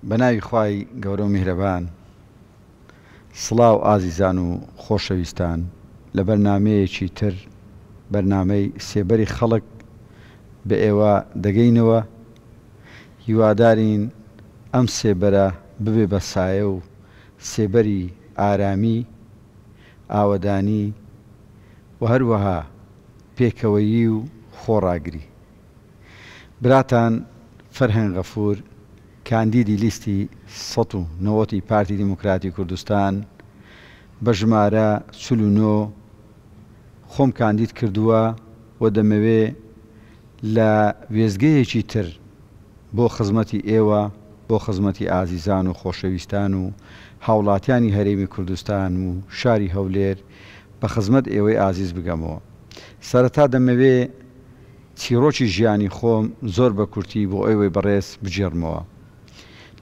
بە ناوی خوای گەورە و میهرەبان. سڵاو ئازیزان و خۆشەویستان لە بەرنامەیەکی تر بەرنامەی سێبەری خەڵک بە ئێوە دەگەینەوە هیوادارین ئەم سێبەرە ببێ بە سایە و سێبەری ئارامی ئاوەدانی و هەروەها پێکەوەیی و خۆڕاگری. براتان فەرهەنگ غەفور کاندیدی لیستی 190 ی پارتی دیموکراتی کوردستان بە ژمارە 49 خۆم کاندید کردووە و دەمەوێ لە وێستگەیەکی تر بۆ خزمەتی ئێوە، بۆ خزمەتی ئازیزان و خۆشەویستان و هاوڵاتیانی هەرێمی کوردستان و شاری هەولێر بە خزمەت ئێوەی ئازیز بگەمەوە. سەرەتا دەمەوێ چیڕۆکی ژیانی خۆم زۆر بە کورتی بۆ ئێوەی بەڕێز بگێڕمەوە.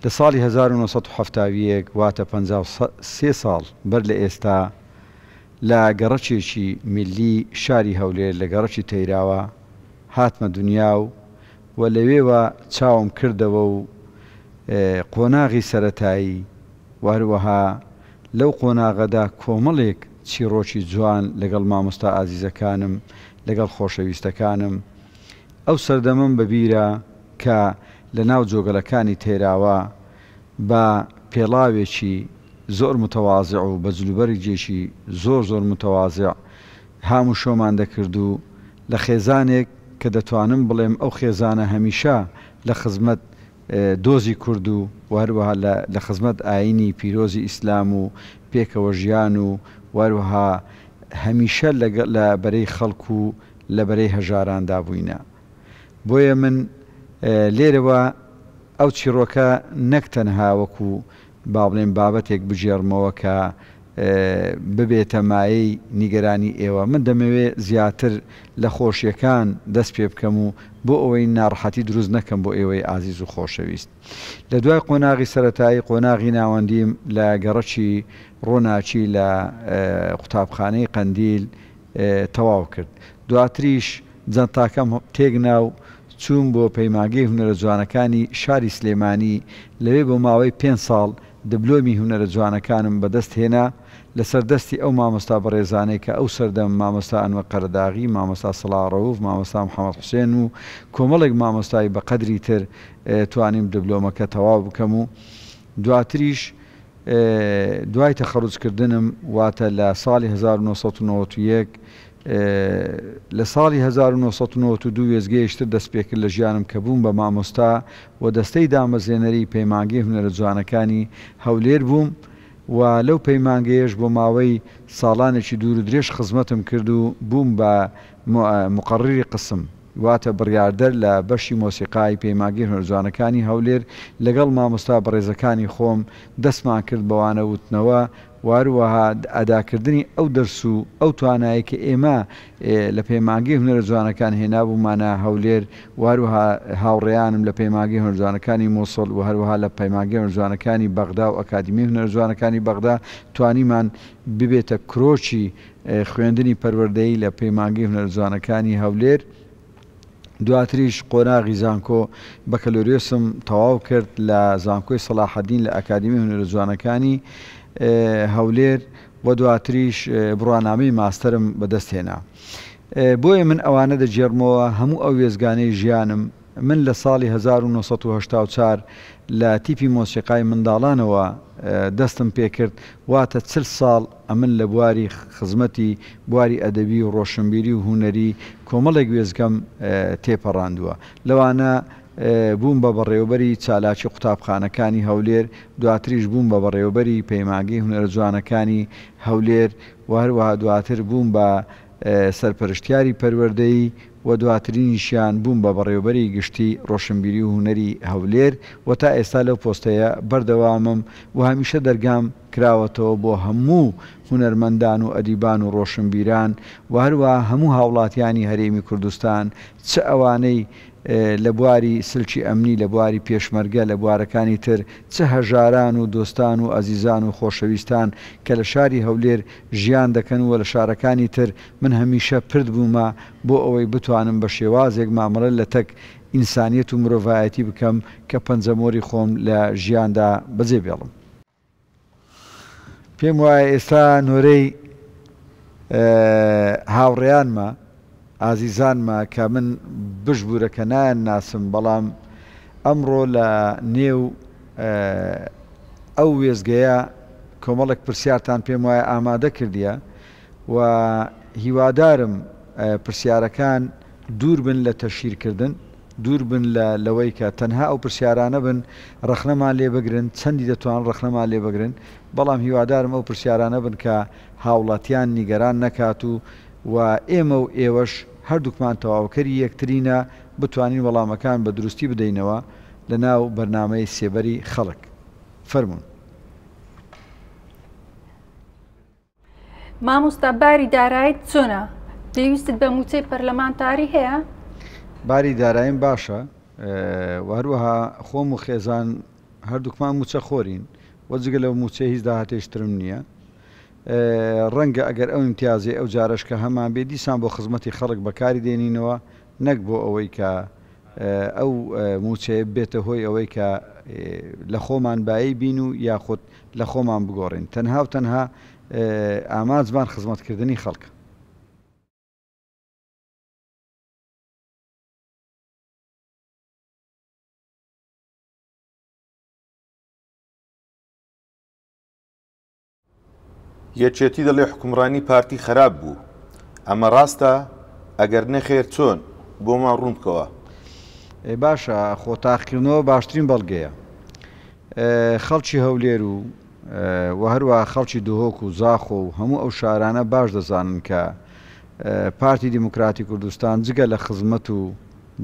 لە ساڵی 1971 واتە 53 ساڵ بەر لە ئێستا لە گەڕەکێکی میللی شاری هەولێر لە گەڕەکی تەیراوە هاتمە دونیا و و لەوێوە چاوم کردەوە و قۆناغی سەرەتایی و هەروەها لەو قۆناغەدا کۆمەڵێک چیڕۆکی جوان لەگەڵ مامۆستا ئازیزەکانم، لەگەڵ خۆشەویستەکانم. ئەو سەردەمەم بە بیرە کە لە ناو جۆگەلەکانی تەیراوە بە پێڵاوێکی زۆر متەوازع و بە جلوبەرگێکی زۆر زۆر متەوازع هاموشۆمان دەکرد و لە خێزانێک کە دەتوانم بڵێم ئەو خێزانە هەمیشە لە خزمەت دۆزی کورد و و هەروەها لە لە خزمەت ئایینی پیرۆزی ئیسلام و پێکەوە ژیان و و هەروەها هەمیشە لە لە بەرەی خەڵک و لە بەرەی هەژاراندا بووینە. بۆیە من لێرەوە ئەو چیڕۆکە نەک تەنها وەکو با بڵێین بابەتێک بگێڕمەوە کە ببێتە مایەی نیگەرانی ئێوە، من دەمەوێ زیاتر لە خۆشیەکان دەست پێ بکەم و بۆ ئەوەی ناڕەحەتی دروست نەکەم بۆ ئێوەی ئازیز و خۆشەویست. لە دوای قۆناغی سەرەتایی قۆناغی ناوەندیم لە گەڕەکی ڕۆناکی لە قوتابخانەی قەندیل تەواو کرد. دواتریش جەنتاکەم تێکنا و چووم بۆ پەیمانگەی هونەرە جوانەکانی شاری سلێمانی، لەوێ بۆ ماوەی پێنج ساڵ دبلۆمی هونەرە جوانەکانم بەدەست هێنا، لەسەر دەستی ئەو مامۆستا بەڕێزانەی کە ئەو سەردەم مامۆستا ئەنوەر قەرەداغی، مامۆستا سەڵاح ڕەوف، مامۆستا محەمەد حوسێن و کۆمەڵێک مامۆستای بە قەدری تر توانیم دبلۆمەکە تەواو بکەم و دواتریش دوای تەخەروج کردنم واتە لە ساڵی 1991 لە ساڵی 1992 وێستگەیەکی تر دەست پێکرد لە ژیانم کە بووم بە مامۆستا و دەستەی دامەزرێنەری پەیمانگەی هونەرە جوانەکانی هەولێر بووم و لەو پەیمانگەیەش بۆ ماوەی ساڵانێکی دوور و درێژ خزمەتم کرد و بووم بە مقەڕیری قسم. واتە بڕیاردەر لە بەشی مۆسیقای پەیمانگەی هونەرجوانەکانی هەولێر، لەگەڵ مامۆستا بەڕێزەکانی خۆم دەستمان کرد بە وانە وتنەوە و هەروەها ئەداکردنی ئەو دەرس و ئەو توانایەی کە ئێمە لە پەیمانگەی هونەرە جوانەکان هێنابوومانە هەولێر و هەروەها هاوڕێیانم لە پەیمانگەی هونەرجوانەکانی موسڵ و هەروەها لە پەیمانگەی هونەرجوانەکانی بەغدا و ئەکادیمیای هونەرجوانەکانی بەغدا توانیمان ببێتە کرۆکی خوێندنی پەروەردەیی لە پەیمانگەی هونەرە جوانەکانی هەولێر، دواتریش قۆناغی زانکۆ بەکەلۆریۆسم تەواو کرد لە زانکۆی سەڵاحەدین لە ئەکادیمی هونەرە جوانەکانی هەولێر و دواتریش بڕوانامەی ماستەرم بەدەست هێنا. بۆیە من ئەوانە دەگێڕمەوە هەموو ئەو وێستگانەی ژیانم من لە ساڵی 1984 لە تیپی مۆسیقای منداڵانەوە دەستم پێکرد، واتە 40 ساڵ ئەمن لە بواری خزمەتی بواری ئەدەبی و ڕۆشنبیری و هونەری کۆمەڵێک وێستگەم تێپەڕاندووە. لەوانە بووم بە بەڕێوەبەری چالاکی قوتابخانەکانی هەولێر، دواتریش بووم بە بەڕێوەبەری پەیمانگەی هونەرە جوانەکانی هەولێر و هەروەها دواتر بووم بە سەرپەرشتیاری پەروەردەیی و دواترینیشیان بووم بە بەڕێوەبەری گشتی ڕۆشنبیری و هونەری هەولێر و تا ئێستا لەو پۆستەیە بەردەوامم و هەمیشە دەرگام کراوەتەوە بۆ هەموو هونەرمەندان و ئەدیبان و ڕۆشنبیران و هەروەها هەموو هاوڵاتیانی هەرێمی کوردستان چ ئەوانەی لە بواری سلکی ئەمنی، لە بواری پێشمەرگە، لە بوارەکانی تر، چ هەژاران و دۆستان و ئازیزان و خۆشەویستان کە لە شاری هەولێر ژیان دەکەن و لە شارەکانی تر، من هەمیشە پرد بوومە بۆ ئەوەی بتوانم بە شێوازێک مامەڵە لەتەک ئینسانیەت و مرۆڤایەتی بکەم کە پەنجەمۆری خۆم لە ژیاندا بەجێ بێڵم. پێم وایە ئێستا نۆرەی هاوڕێیانمە، ئازیزانمە کە من بشبوورە کە نایان ناسم، بەڵام ئەمڕۆ لە نێو ئەو وێستگەیە کۆمەڵێک پرسیارتان پێم وایە ئامادە کردیە و هیوادارم پرسیارەکان دوور بن لە تەشهیرکردن، دوور بن لە لەوەی کە تەنها ئەو پرسیارانە بن ڕەخنەمان لێ بگرن، چەندی دەتوانن ڕەخنەمان لێ بگرن، بەڵام هیوادارم ئەو پرسیارانە بن کە هاوڵاتیان نیگەران نەکات و و ئێمە و ئێوەش هەردووکمان تەواوکەری یەکترینە بتوانین وەڵامەکان بە دروستی بدەینەوە لە ناو بەرنامەی سێبەری خەڵک. فەرموون. مامۆستا باری دارایت چۆنە؟ پێویستت بە مووچەی پەرلەمانتاری هەیە؟ باری دارایم باشە و هەروەها خۆم و خێزان هەردووکمان مووچە خۆرین و جگە لەو مووچەیە هیچ داهاتێکی ترم نییە. ڕەنگە ئەگەر ئەو ئیمتیازەی ئەو جارەش کە هەمان بێ دیسان بۆ خزمەتی خەڵک بەکاری دێنینەوە نەک بۆ ئەوەی کە ئەو مووچەیە ببێتە هۆی ئەوەی کە لە خۆمان بایی بین و یاخود لە خۆمان بگۆڕین تەنها و تەنها ئامانجمان خزمەتکردنی خەڵکە. یەکێتی دەڵێ حوکمڕانی پارتی خەراپ بوو، ئەمە ڕاستە؟ ئەگەر نەخێر چۆن؟ بۆمان ڕوون بکەوە. ئێ باشە خۆ تاقیکردنەوە باشترین بەڵگەیە. خەڵکی هەولێر و و هەروەها خەڵکی دهۆک و زاخۆ و هەموو ئەو شارانە باش دەزانن کە پارتی دیموکراتی کوردستان جگە لە خزمەت و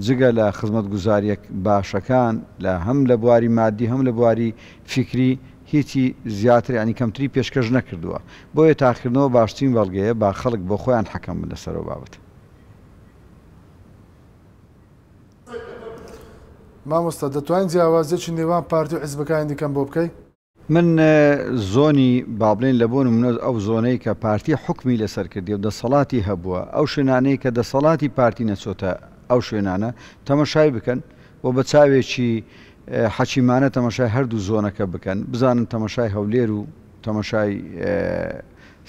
جگە لە خزمەتگوزارییە باشەکان لە هەم لە بواری مادی هەم لە بواری فیکری هیچی زیاتر یانی کەمتری پێشکەش نەکردووە بۆیە تاقیکردنەوە باشترین بەڵگەیە با خەڵک بۆ خۆیان حەکەم بن لەسەر ئەو بابەتە. مامۆستا دەتوانی جیاوازیەکی نێوان پارتی و حیزبەکانی دیکەم بۆ بکەی؟ من زۆنی با بڵێین لە بۆ نمونە ئەو زۆنەی کە پارتی حوکمی لەسەر کردیە و دەسەڵاتی هەبووە ئەو شوێنانەی کە دەسەڵاتی پارتی نەچۆتە ئەو شوێنانە تەمەشای بکەن و بە چاوێکی حەکیمانە تەمەشای هەردوو زۆنەکە بکەن بزانن تەمەشای هەولێر و تەمەشای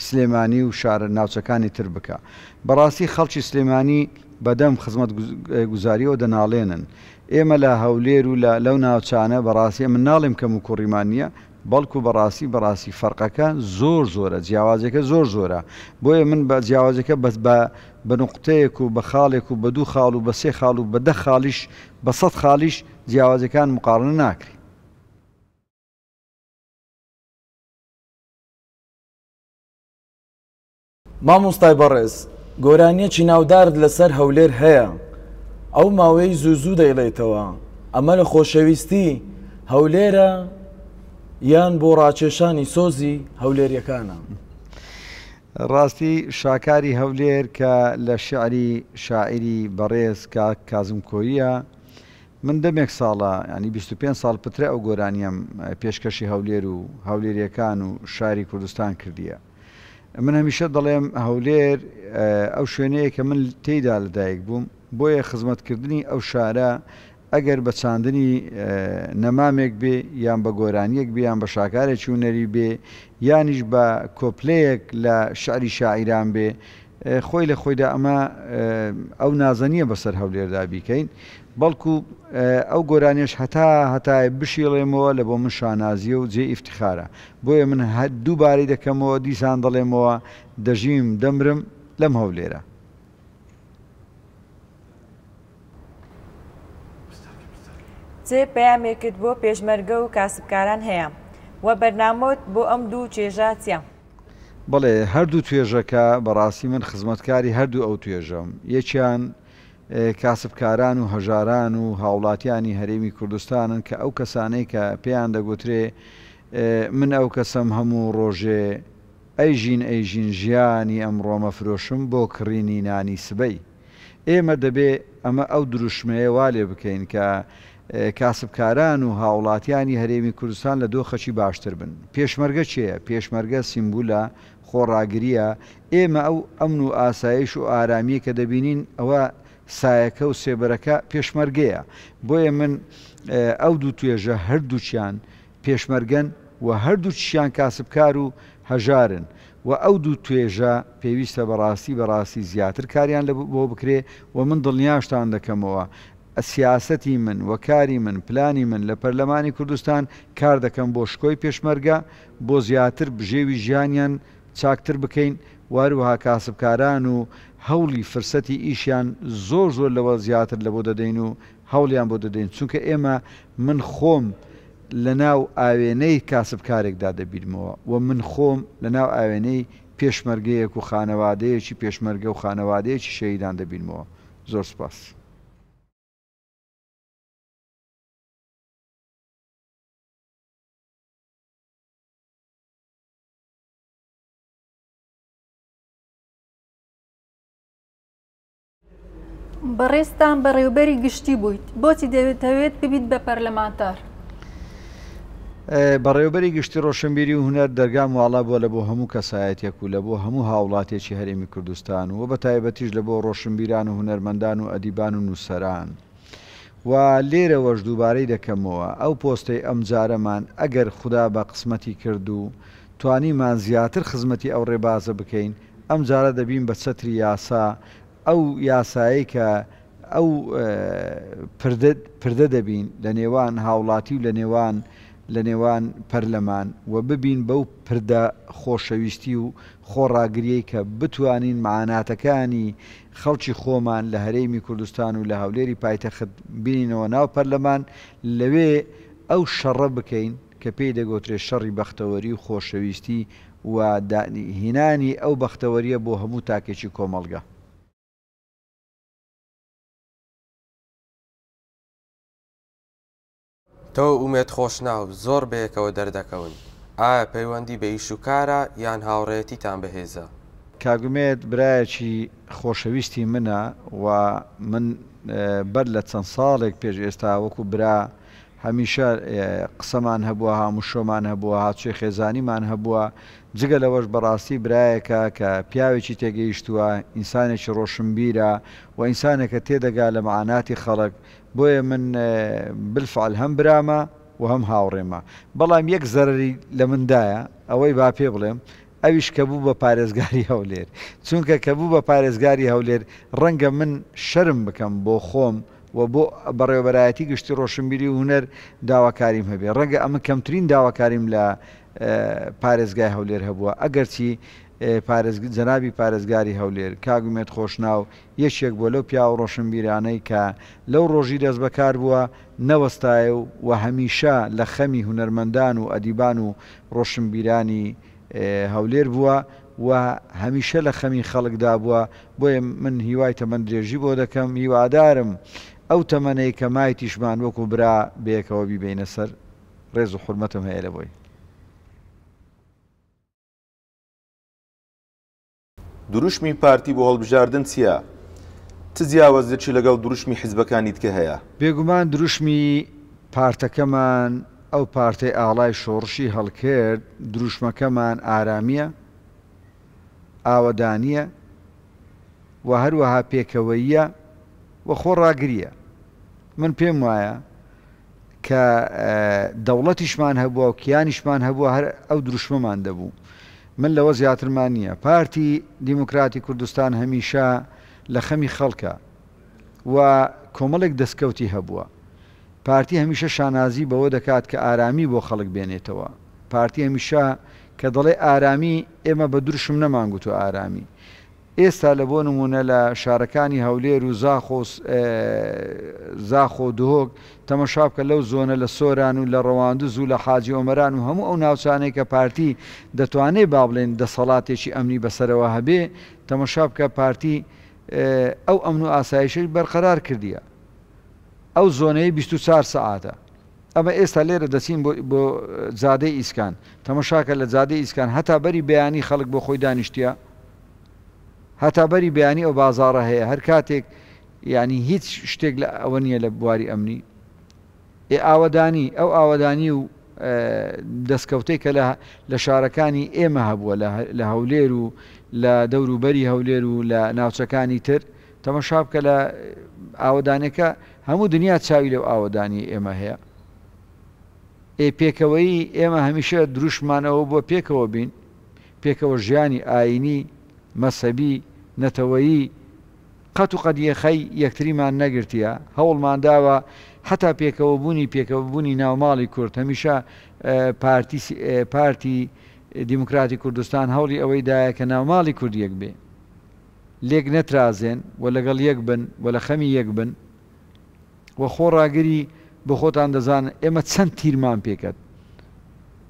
سلێمانی و شارە ناوچەکانی تر بکە بەڕاستی خەڵکی سلێمانی بەدەم خزمەت گوزاریەوە دەناڵێنن ئێمە لە هەولێر و لە لەو ناوچانە بەڕاستی من ناڵێم کەم و کوڕیمان نییە بەڵکو بەڕاستی بەڕاستی فەرقەکە زۆر زۆرە جیاوازیەکە زۆر زۆرە بۆیە من بە جیاوازیەکە بەس بە بە نوقتەیەک و بە خاڵێک و بە دوو خاڵ و بە سێ خاڵ و بە دە خاڵیش بە سەد خاڵیش جیاوازیەکان مقاڕنە ناکرێ. مامۆستای بەڕێز گۆرانیەکی ناودارت لەسەر هەولێر هەیە ئەو ماوەی زوو زوو دەیڵێیتەوە ئەمە لە خۆشەویستی هەولێرە یان بۆ ڕاکێشانی سۆزی هەولێریەکانە؟ ڕاستی شاکاری هەولێر کە لە شیعری شاعیری بەڕێز کاک کازم کۆییە من دەمێک ساڵە یانی 25 ساڵ پترە ئەو گۆرانیەم پێشکەشی هەولێر و هەولێریەکان و شاری کوردستان کردیە من هەمیشە دەڵێم هەولێر ئەو شوێنەیە کە من تێیدا لەدایک بووم، بۆیە خزمەتکردنی ئەو شارە ئەگەر بە چاندنی نەمامێک بێ یان بە گۆرانییەک بێ یان بە شاکارێکی هونەری بێ یانیش بە کۆپلەیەک لە شعری شاعیران بێ خۆی لە خۆیدا ئەمە ئەو نازە نییە بەسەر هەولێردا بیکەین بەڵکو ئەو گۆرانیەش هەتا هەتایە بشیڵێمەوە لە بۆ من شانازیە و جێی ئیفتخارە بۆیە من هەر دووبارەی دەکەمەوە دیسان دەڵێمەوە دەژیم دەمرم لەم هەولێرە. چ پەیامێکت بۆ پێشمەرگە و کاسبکاران هەیە و بەرنامەت بۆ ئەم دوو چێژە چیە؟ بەڵێ هەردوو توێژەکە بەڕاستی من خزمەتکاری هەردوو ئەو توێژەم یەکیان کاسبکاران و هەژاران و هاوڵاتیانی هەرێمی کوردستانن کە ئەو کەسانەی کە پێیان دەگوترێ من ئەو کەسەم هەموو ڕۆژێ ئەی ژین ئەی ژین ژیانی ئەمڕۆمە فرۆشم بۆ کڕینی نانی سبەی ئێمە دەبێ ئەمە ئەو دروشمەیە وا لێ بکەین کە کاسبکاران و هاوڵاتیانی هەرێمی کوردستان لە دۆخەکی باشتر بن. پێشمەرگە کێیە؟ پێشمەرگە سیمبولە، خۆڕاگرییە، ئێمە ئەو ئەمن و ئاسایش و ئارامییە کە دەبینین ئەوە سایەکە و سێبەرەکە پێشمەرگەیە. بۆیە من ئەو دوو توێژە هەردووکیان پێشمەرگەن و هەردووکیشیان کاسبکار و هەژارن و ئەو دوو توێژە پێویستە بەڕاستی بەڕاستی زیاتر کاریان لە بۆ بکرێ و من دڵنیاشتان دەکەمەوە سیاسەتی من و کاری من پلانی من لە پەرلەمانی کوردستان کار دەکەم بۆ شکۆی پێشمەرگە بۆ زیاتر بژێوی ژیانیان چاکتر بکەین و هەروەها کاسبکاران و هەوڵی فرسەتی ئیشیان زۆر زۆر لەوە زیاتر لەبۆ دەدەین و هەوڵیان بۆ دەدەین چونکە ئێمە من خۆم لە ناو ئاوێنەی کاسبکارێکدا دەبینمەوە و من خۆم لە ناو ئاوێنەی پێشمەرگەیەک و خانەوادەیەکی پێشمەرگە و خانەوادەیەکی شەهیدان دەبینمەوە. زۆر سوپاس. بەڕێزتان بەڕێوبەری گشتی بوویت، بۆچی دەتەوێت ببیت بە پەرلەمانتار؟ بەڕێوبەری گشتی ڕۆشنبیری و هونەر دەرگام واڵا بووە لە بۆ هەموو کەسایەتیەک و لە بۆ هەموو هاوڵاتیەکی هەرێمی کوردستان و بە تایبەتیش لە بۆ ڕۆشنبیران و هونەرمەندان و ئەدیبان و نووسەران و لێرەوەش دووبارەی دەکەمەوە ئەو پۆستەی ئەمجارەمان ئەگەر خودا بە قسمەتی کرد و توانیمان زیاتر خزمەتی ئەو ڕێبازە بکەین ئەمجارە دەبین بە چەتری یاسا ئەو یاسایەی کە ئەو پردە پردە دەبین لە نێوان هاوڵاتی و لە نێوان لە نێوان پەرلەمان و ببین بەو پردە خۆشەویستی و خۆڕاگریەی کە بتوانین معاناتەکانی خەڵکی خۆمان لە هەرێمی کوردستان و لە هەولێری پایتەخت بینینەوە ناو پەرلەمان لەوێ ئەو شەڕە بکەین کە پێی دەگۆترێ شەڕی بەختەوەری و خۆشەویستی و هینانی ئەو بەختەوەریە بۆ هەموو تاکێکی کۆمەڵگە. تۆ و ئومێد خۆشناو زۆر بەیەکەوە دەردەکەون، ئایا پەیوەندی بە ئیش و کارە یان هاوڕێیەتیتان بەهێزە؟ کاک ئومێد برایەکی خۆشەویستی منە و من بەر لە چەند ساڵێک پێش ئێستا وەکو برا هەمیشە قسەمان هەبووە، هاموشۆمان هەبووە، هاتوچۆی خێزانیمان هەبووە، جگە لەوەش بەڕاستی برایەکە کە پیاوێکی تێگەیشتووە، ئینسانێکی ڕۆشنبیرە و ئینسانێکە تێدەگا لە مەعاناتی خەڵک، بۆیە من بالفعل هەم برامە و هەم هاوڕێمە. بەڵام یەک زەرەری لە من دایە، ئەوەی با پێ بڵێم، ئەویش کە بوو بە پارێزگاری هەولێر. چونکە کە بوو بە پارێزگاری هەولێر، ڕەنگە من شەرم بکەم بۆ خۆم و بۆ بەڕێوەبەرایەتی گشتی ڕۆشنبیری و هونەر داواکاریم هەبێ. ڕەنگە ئەمن کەمترین داواکاریم لە پارێزگای هەولێر هەبووە. ئەگەرچی جەنابی پارێزگاری هەولێر، کاک ئومێد خۆشناو، یەکێک بووە لەو پیاوە ڕۆشنبیرانەی کە لەو ڕۆژی دەستبەکار بووە نەوەستایە و و هەمیشە لە خەمی هونەرمەندان و ئەدیبان و ڕۆشنبیرانی هەولێر بووە و هەمیشە لە خەمی خەڵکدا بووە، بۆیە من هیوای تەمەن درێژی بۆ دەکەم، هیوادارم ئەو تەمەنەی کە مایتیشمان وەکو برا بەیەکەوە بیبەینە سەر، ڕێز و حورمەتم هەیە لە بۆی. دروشمی پارتی بۆ هەڵبژاردن چییە؟ چ جیاوازیەکی لەگەڵ دروشمی حیزبەکانی دیکە هەیە؟ بێگومان دروشمی پارتەکەمان، ئەو پارتەی ئاڵای شۆڕشی هەڵکرد، دروشمەکەمان ئارامییە، ئاوەدانییە و هەروەها پێکەوەییە و خۆڕاگرییە. من پێم وایە کە دەوڵەتیشمان هەبووە و کیانیشمان هەبووە هەر ئەو دروشمەمان دەبوو. من لەوە زیاترمان نییە. پارتی دیموکراتی کوردستان هەمیشە لە خەمی خەڵکە و کۆمەڵێک دەستکەوتی هەبووە. پارتی هەمیشە شانازی بەوە دەکات کە ئارامی بۆ خەڵک بێنێتەوە. پارتی هەمیشە کە دەڵێ ئارامی، ئێمە بە دروشم نەمانگوتووە ئارامی. ئێستا لە بۆ نموونە لە شارەکانی هەولێر و زاخۆ زاخۆ و دهۆک تەمەشا بکە لەو زۆنە لە سۆران و لە ڕەواندز و لە حاجی ئۆمەران و هەموو ئەو ناوچانەی کە پارتی دەتوانێ با بڵێن دەسەڵاتێکی ئەمنی بەسەرەوە هەبێ تەمەشا بکە پارتی ئەو ئەمن و ئاسایشەی بەرقەرار کردیە ئەو زۆنەی 24 سەعاتە. ئەمە ئێستا لێرە دەچین بۆ بۆ جادەی ئیسکان تەمەشاکە لە جادەی ئیسکان هەتا بەری بەیانی خەڵک بۆ خۆی دانیشتیە هەتا بەری بەیانی ئەو بازاڕە هەیە هەر کاتێک یعنی هیچ شتێک لە ئەوە نییە لە بواری ئەمنی ئێ ئاوەدانی ئەو ئاوەدانی و دەستکەوتەی کە لە لە شارەکانی ئێمە هەبووە لە هەولێر و لە دەوروبەری هەولێر و لە ناوچەکانی تر. تەمەشا بکە لە ئاوەدانیەکە هەموو دنیا چاوی لەو ئاوەدانیەی ئێمە هەیە. ئێ پێکەوەیی ئێمە هەمیشە دروشممان ئەوە بووە پێکەوە بین، پێکەوە ژیانی ئایینی، مەزهەبی، نەتەوەیی، قەت و قەت یەخەی یەکتریمان نەگرتیە، هەوڵمان داوە حەتا پێکەوەبوونی پێکەوەبوونی ناوماڵی کورد هەمیشە پارتی پارتی دیموکراتی کوردستان هەوڵی ئەوەی دایە کە ناوماڵی کورد یەک بێ لێک نەترازێن و لەگەڵ یەک بن و لە خەمی یەک بن و خۆڕاگری بۆ خۆتان دەزانن ئێمە چەند تیرمان پێکەت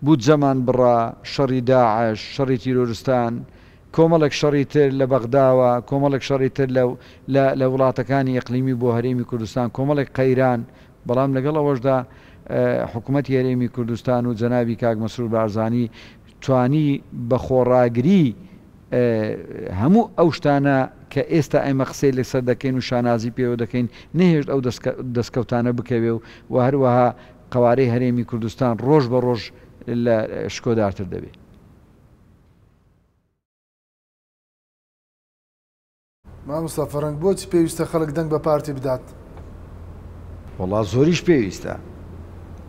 بودجەمان بڕا، شەڕی داعش، شەڕی تیرۆرستان، کۆمەڵێک شەڕی تر لە بەغداوە، کۆمەڵێک شەڕی تر لە لە لە وڵاتەکانی ئیقلیمی بۆ هەرێمی کوردستان، کۆمەڵێک قەیران، بەڵام لەگەڵ ئەوەشدا حکومەتی هەرێمی کوردستان و جەنابی کاک مەسرور بارزانی توانی بە خۆڕاگری هەموو ئەو شتانە کە ئێستا ئێمە قسەی لەسەر دەکەین و شانازی پێوە دەکەین نەهێشت ئەو دەستکەوتانە بکەوێ و و هەروەها قەوارەی هەرێمی کوردستان ڕۆژ بە ڕۆژ لە شکۆدارتر دەبێ. مامۆستا فەرەنگ بۆچی پێویستە خەڵک دەنگ بە پارتی بدات؟ وەڵا زۆریش پێویستە.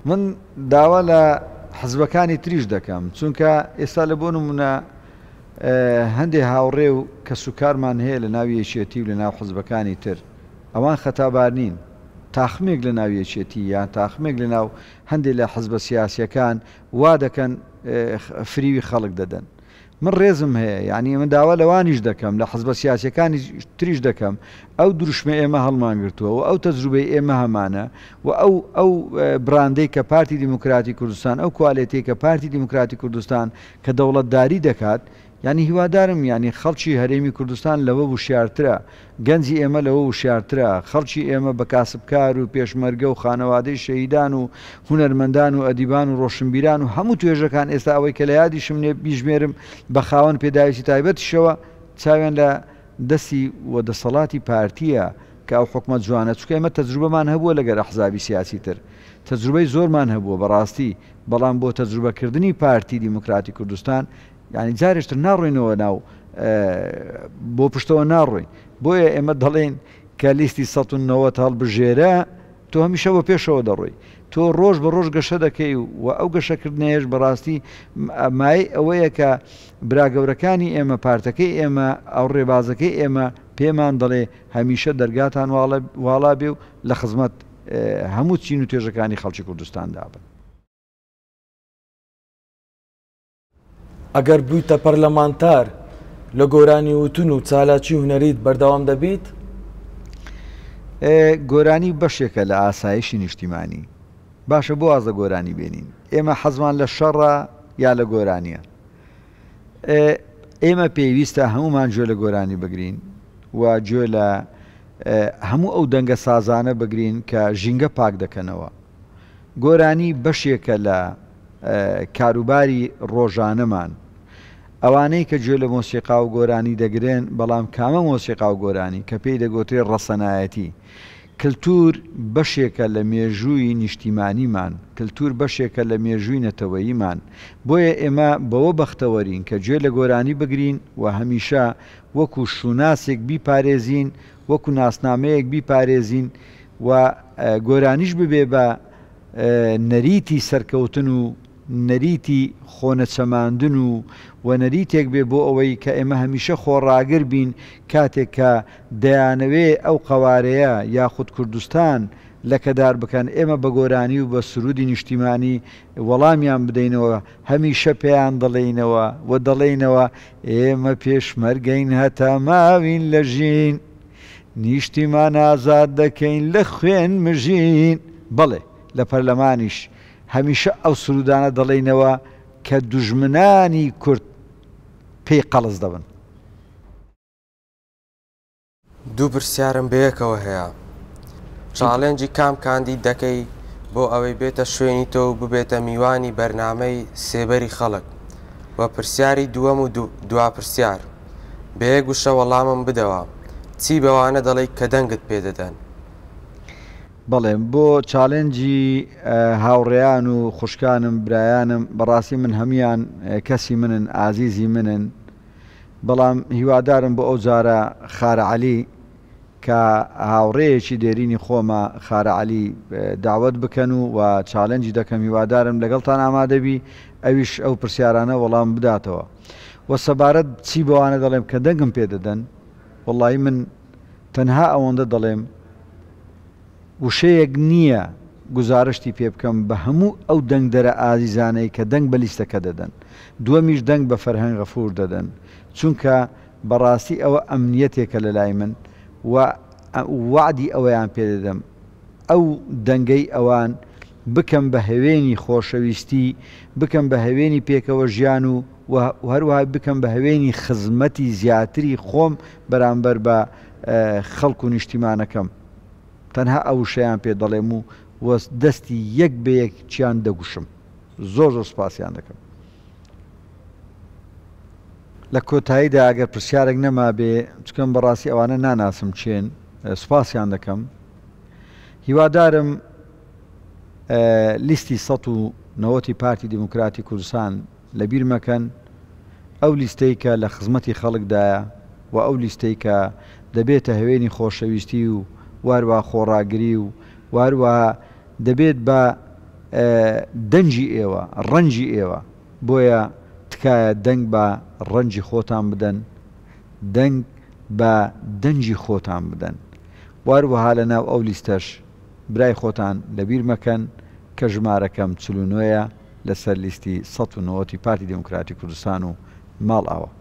من داوا لە حزبەکانی تریش دەکەم چونکە ئێستا لە بۆ نمونە هەندێ هاوڕێ و کەسوکارمان هەیە لە ناو یەکێتی و لە ناو حزبەکانی تر ئەوان خەتابار نین تاخمێک لە ناو یەکێتی یان تاخمێک لە ناو هەندێ لە حزبە سیاسیەکان وا دەکەن فریوی خەڵک دەدەن من ڕێزم هەیە یانی من داوا لەوانیش دەکەم لە حزبە سیاسیەکانی تریش دەکەم ئەو دروشمەی ئێمە هەڵمانگرتووە و ئەو تەجروبەی ئێمە هەمانە و ئەو ئەو براندەی کە پارتی دیموکراتی کوردستان ئەو کوالێتیەی کە پارتی دیموکراتی کوردستان کە دەوڵەتداری دەکات یانی هیوادارم یانی خەڵکی هەرێمی کوردستان لەوە وشیارترە، گەنجی ئێمە لەوە وشیارترە، خەڵکی ئێمە بە کاسبکار و پێشمەرگە و خانەوادەی شەهیدان و هونەرمەندان و ئەدیبان و ڕۆشنبیران و هەموو توێژەکان ئێستا ئەوەی کە لە یادیشم نیە بیژمێرم بە خاوەن پێداویستی تایبەتیشەوە چاویان لە دەستی و دەسەڵاتی پارتیە کە ئەو حوکمە جوانە چونکە ئێمە تەجروبەمان هەبووە لەگەر ئەحزابی سیاسی تر تەجروبەی زۆرمان هەبووە بەڕاستی بەڵام بۆ تەجروبەکردنی پارتی دیموکراتی کوردستان یانی جارێش تر ناڕۆینەوە ناو بۆ پشتەوە ناڕۆین بۆیە ئێمە دەڵێین کە لیستی 190 هەڵبژێرە تۆ هەمیشە بۆ پێشەوە دەڕۆی تۆ ڕۆژ بە ڕۆژ گەشە دەکەی و ئەو گەشەکردنەیەش بەڕاستی مای ئەوەیە کە برا گەورەکانی ئێمە پارتەکەی ئێمە ئەو ڕێبازەکەی ئێمە پێمان دەڵێ هەمیشە دەرگاتان واڵا بێ و لە خزمەت هەموو چین و توێژەکانی خەڵکی کوردستاندا بن. ئەگەر بوویتە پەرلەمانتار لە گۆرانی وتن و چالاکی هونەریت بەردەوام دەبیت؟ گۆرانی بەشێکە لە ئاسایشی نیشتیمانی. باشە بۆ واز لە گۆرانی بێنین؟ ئێمە حەزمان لە شەڕە یا لە گۆرانیە؟ ئێمە پێویستە هەموومان گوێ لە گۆرانی بگرین و گوێ لە هەموو ئەو دەنگە سازانە بگرین کە ژینگە پاک دەکەنەوە. گۆرانی بەشێکە لە کاروباری ڕۆژانەمان. ئەوانەی کە گوێ لە مۆسیقا و گۆرانی دەگرن، بەڵام کامە مۆسیقا و گۆرانی کە پێی دەگۆترێ ڕەسەنایەتی؟ کلتور بەشێکە لە مێژووی نیشتیمانیمان، کلتور بەشێکە لە مێژووی نەتەوەییمان. بۆیە ئێمە بەوە بەختەوەرین کە گوێ لە گۆرانی بگرین و هەمیشە وەکو شوناسێک بیپارێزین، وەکو ناسنامەیەک بیپارێزین و گۆرانیش ببێ بە نەریتی سەرکەوتن و نەریتی خۆنەچەماندن و و نەریتێک بێ بۆ ئەوەی کە ئێمە هەمیشە خۆڕاگر بین کاتێک کە دەیانەوێ ئەو قەوارەیە یاخود کوردستان لەکەدار بکەن ئێمە بە گۆرانی و بە سرودی نیشتیمانی وەڵامیان بدەینەوە هەمیشە پێیان دەڵێینەوە و دەڵێینەوە ئێمە پێشمەرگەین هەتا ماوین لە ژین. نیشتیمان ئازاد دەکەین لە خوێن مژین. بەڵێ لە پەرلەمانیش هەمیشە ئەو سرودانە دەڵێینەوە کە دوژمنانی کورد پێی قەڵس دەبن. دوو پرسیارم بەیەکەوە هەیە. چاڵێنجی کام کاندید دەکەی بۆ ئەوەی بێتە شوێنی تۆ و ببێتە میوانی بەرنامەی سێبەری خەڵک؟ وە پرسیاری دووەم و دوا پرسیار. بە یەک وشە وەڵامم بدەوە، چی بەوانە دەڵێی کە دەنگت پێ دەدەن؟ بەڵێ بۆ چالێنجی هاوڕێیان و خوشکانم برایانم بەڕاستی من هەموویان کەسی منن ئازیزی منن بەڵام هیوادارم بۆ ئەو جارە خارە عەلی. کە هاوڕێیەکی دێرینی خۆمە خارە عەلی داوەت بکەن و و challenge ی دەکەم هیوادارم لەگەڵتان ئامادەبی ئەویش ئەو پرسیارانە وەڵام بداتەوە وە سەبارەت چی بەوانە دەڵێم کە دەنگم پێ دەدەن وەڵی من تەنها ئەوەندە دەڵێم وشەیەک نییە گوزارشتی پێ بکەم بە هەموو ئەو دەنگدەرە ئازیزانەی کە دەنگ بە لیستەکە دەدەن دووەمیش دەنگ بە فەرهەنگ غەفور دەدەن چونکە بەڕاستی ئەوە ئەمنیەتێکە لەلای من و وەعدی ئەوەیان پێ دەدەم ئەو دەنگەی ئەوان بکەم بە هەوێنی خۆشەویستی، بکەم بە هەوێنی پێکەوە ژیان و و هەروەها بکەم بە هەوێنی خزمەتی زیاتری خۆم بەرامبەر بە خەڵک و نیشتیمانەکەم. تەنها ئەو وشەیان پێ دەڵێم و و دەستی یەک بە یەکیان دەگوشم. زۆر زۆر سوپاسیان دەکەم. لە کۆتاییدا ئەگەر پرسیارێک نەمابێ، چونکە من بەڕاستی ئەوانە ناناسم کێن، سوپاسیان دەکەم. هیوادارم لیستی 190 ی پارتی دیموکراتی کوردستان لەبیر مەکەن، ئەو لیستەی کە لە خزمەتی خەڵکدایە و ئەو لیستەی کە دەبێتە هەوێنی خۆشەویستی و وهەروەها خۆڕاگری و وهەروەها دەبێت بە دەنگی ئێوە، ڕەنگی ئێوە. بۆیە تکایە دەنگ بە ڕەنگی خۆتان بدەن، دەنگ بە دەنگی خۆتان بدەن. وهەروەها لە ناو ئەو لیستەش برای خۆتان لە بیر مەکەن کە ژمارەکەم 49 یە لە سەر لیستی 190 ی پارتی دێموکراتی کوردستان و ماڵئاوا.